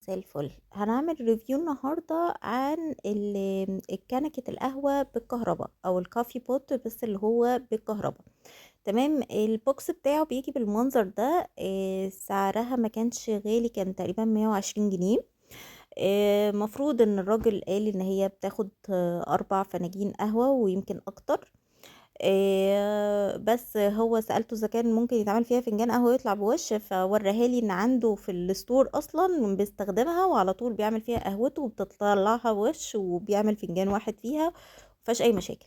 مساء الفل. هنعمل review النهاردة عن الكنكة القهوة بالكهرباء او ال coffee pot، بس اللي هو بالكهرباء. تمام. ال box بتاعه بيجي بالمنظر ده. سعرها ما كانش غالي، كان تقريبا 120 جنيه. مفروض ان الراجل قال ان هي بتاخد 4 فناجين قهوة ويمكن اكتر. بس هو سألته إذا كان ممكن يتعمل فيها فنجان قهوة يطلع بوش، فوراها لي إن عنده في ال store أصلا بيستخدمها وعلى طول بيعمل فيها قهوته وبتطلعها وش وبيعمل فنجان واحد فيها، مفيهاش أي مشاكل.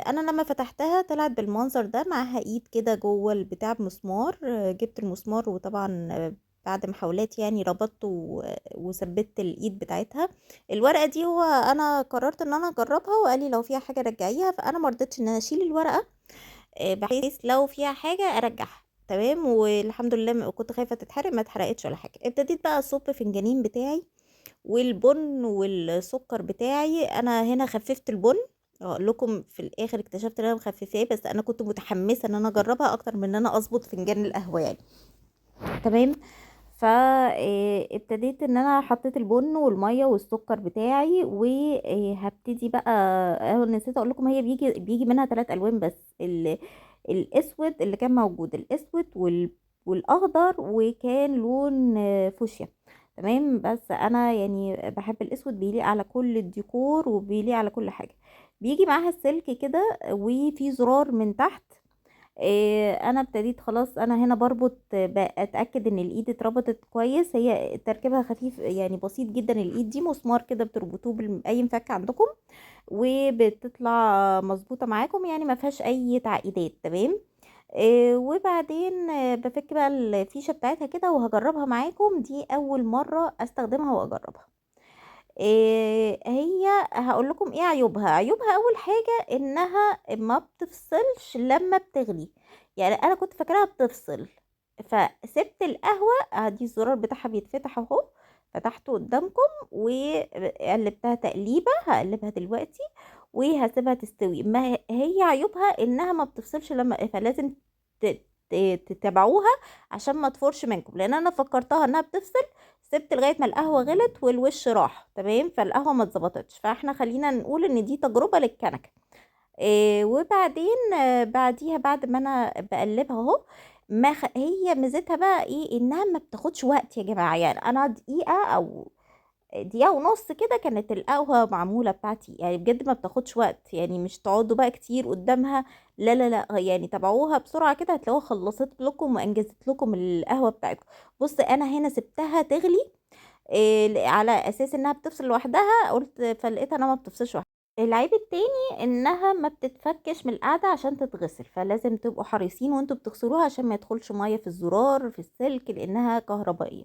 أنا لما فتحتها طلعت بالمنظر ده، معاها إيد كده جوه البتاع بمسمار. جبت المسمار وطبعا بعد محاولات ربطته وثبت الايد بتاعتها. الورقة دي هو انا قررت ان انا اجربها، وقال لي لو فيها حاجة رجعيها، فانا ما رضيتش ان انا اشيل الورقة، بحيث لو فيها حاجة ارجعها. تمام. والحمد لله كنت خايفة تتحرق، ما اتحرقتش ولا حاجة. ابتديت بقى اصب فنجانين بتاعي والبن والسكر بتاعي. انا هنا خففت البن، اقول لكم في الاخر اكتشفت ان انا مخففاه، بس انا كنت متحمسة ان انا اجربها اكتر من ان انا اظبط فنجان القهوة تمام. ابتديت ان انا حطيت البن والمية والسكر بتاعي، وهبتدي بقى. نسيت اقول لكم هي بيجي منها 3 الوان بس، الاسود اللي كان موجود، الاسود والاخضر، وكان لون فوشيا. تمام. بس انا بحب الاسود، بيليق على كل الديكور وبيليق على كل حاجة. بيجي معاها السلك كده وفي زرار من تحت. انا ابتديت خلاص، انا هنا بربط، اتاكد ان الايد اتربطت كويس. هي تركيبها خفيف بسيط جدا. الايد دي مسمار كده بتربطوه باي مفك عندكم وبتطلع مظبوطة معاكم، ما فيهاش اي تعقيدات. تمام. وبعدين بفك بقى الفيشه بتاعتها كده وهجربها معاكم. دي اول مرة استخدمها واجربها. هي هقول لكم ايه عيوبها. عيوبها اول حاجة انها ما بتفصلش لما بتغلي، انا كنت فاكراها بتفصل، فسبت القهوة. ادي الزرار بتاعها بيتفتح اهو، فتحته قدامكم وقلبتها تقليبه، هقلبها دلوقتي وهسيبها تستوي. ما هي عيوبها انها ما بتفصلش لما، فلازم تتابعوها عشان ما تفورش منكم، لان انا فكرتها انها بتفصل، سبت لغاية ما القهوة غلت والوش راح. تمام. فالقهوه ما اتظبطتش، فاحنا خلينا نقول ان دي تجربه للكنكه. وبعدين، بعديها بعد ما انا بقلبها اهو، هي ميزتها بقى ايه؟ انها ما بتاخدش وقت يا جماعة. انا دقيقة او دقيقة ونص كده كانت القهوة معمولة بتاعتي، بجد ما بتاخدش وقت، مش تقعدوا بقى كتير قدامها، لا لا لا، تابعوها بسرعة كده هتلاقوها خلصت لكم وانجزت لكم القهوة بتاعتكم. انا هنا سبتها تغلي، على اساس انها بتفصل لوحدها، قلت فلقيتها انها ما بتفصلش لوحدها. العيب التاني انها ما بتتفكش من القعدة عشان تتغسل، فلازم تبقوا حريصين وانتوا بتغسلوها عشان ما يدخلش مية في الزرار في السلك لانها كهربائية.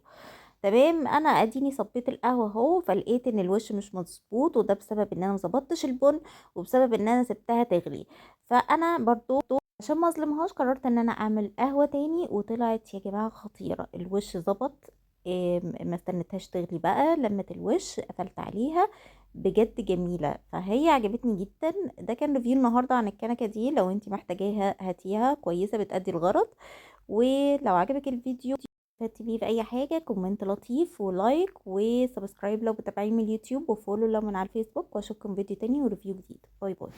تمام. انا اديني صبيت القهوة اهو، فلقيت ان الوش مش مظبوط، وده بسبب ان انا مظبطتش البن وبسبب ان انا سبتها تغلي. فانا برضو عشان ما اظلمهاش قررت ان انا اعمل قهوة تاني، وطلعت يا جماعة خطيرة، الوش ظبط. ما استنيتهاش تغلي بقى، لمت الوش قفلت عليها، بجد جميلة. فهي عجبتني جدا. ده كان review النهاردة عن الكنكة دي، لو انتي محتاجاها هاتيها، كويسة بتأدي الغرض. ولو عجبك الفيديو تكتبيه في اي حاجة، comment لطيف و like و subscribe لو بتابعيني من اليوتيوب، و follow لو من على الفيسبوك، واشوفكم فيديو تاني و review جديد. bye bye.